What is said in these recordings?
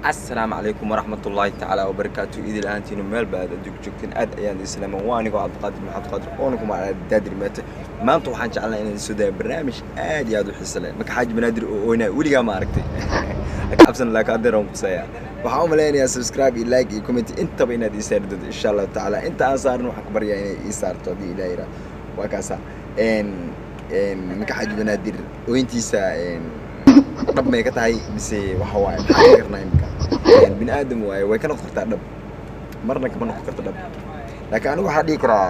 Asalaamu calaykum waraxmatullaahi tacaala wabarakaatu. Idil ahaantiinu meel ba aad adduunka joogteen, aad ayaan idin salaama. Waa anigoo Cabdiqaadir Maxamed Qaadir oona kuma Daadir Meete. Maanta waxaan jecelnahay inaan soo daayo barnaamij aad iyo aad u xiiso leh. Marka Xaaji Banaadir oo oynaya weligaa ma aragtay? Cabsan, laakiin adeer aan quseeya. Waxaan u malaynayaa subscribe iyo like iyo comment intaba inaad ii saari doonto, insha Allahu tacaala. Inta aan saarin waxaan ku baryaa inay ii saarto haddii Ilaah yidhaa. Waa kaasa. Marka Xaaji Banaadir ooyntiisa dhab may ka tahay mise waxa waaye? Maxaan ka karnaa imika? Bini aadam waaye, way ka noqon kartaa dhab, marna kama noqon karto dhab. Laakiin anigu waxaa dhihi karaa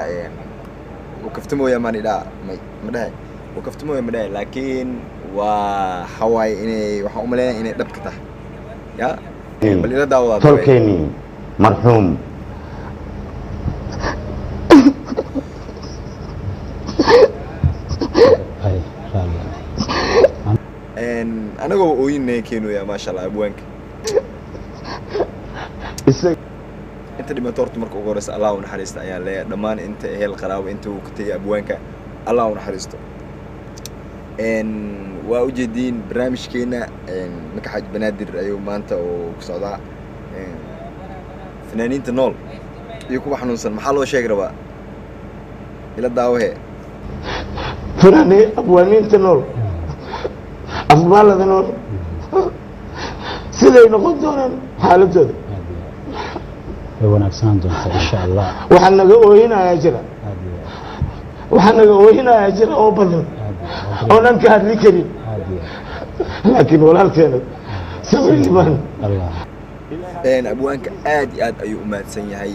uu kaftamooya maan idhaa, may ma dhahay uu kaftamooya, ma dhahay. Laakiin waa waxa waaye inay, waxaan u malaynaya inay dhab ka tahay. Ya bal ila daawadaa. Tolkeenii marxuum Anagoo ooyinaya keenooya, maasha Allah. Abwaanka inta dhimato horta marka ugu horeysa Allah u naxariista ayaan leeyahay. Dhammaan inta ehel, qaraabo, inta uu ka tegay abwaanka, Allah u naxariisto. Waa ujeediin barnaamijkeena. Marka Xaaji Banaadir ayuu maanta oo ku socdaa. Fanaaniinta nool iyo kuwa xanuunsan maxaa loo sheegi rabaa? Ila daawahe. Fanaani abwaaniinta nool, afbaalada nool, siday noqon doonaan xaaladooda? Way wanaagsanaan doontaa, insha Allah. Waxaa naga ooyinayaa jira, Aad iyo aad. waxaa naga ooyinayaa jira oo badan Aad iyo aad. oonan ka hadli karin. Aad iyo aad. Laakiin walaalkeena samaylimaan. Allah. Abwaanka aad iyo aad ayuu u mahadsan yahay.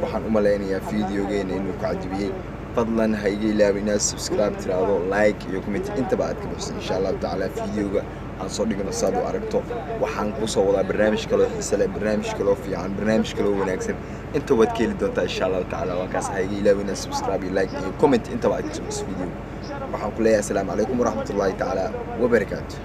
Waxaan u malaynayaa videogeena inuu ku cajibiyey. Fadlan ha iga ilaabin inaad subscribe tiraahdo, like iyo comment intaba aad ka bixiso, insha Allahu tacaala. Videoga aan soo dhigno saad u aragto. Waxaan kusoo wadaa barnaamij kaloo xiise leh, barnaamij kaloo fiican, barnaamij kaloo wanaagsan. Inta waad ka heli doontaa, insha Allahu tacaala. Waa kaas. Ha iga ilaabin inaad subscribe iyo like iyo comment intaba aad ka bixiso videoga. Waxaan ku leeyahay asalaamu calaykum waraxmatullaahi tacaala wabarakaatu.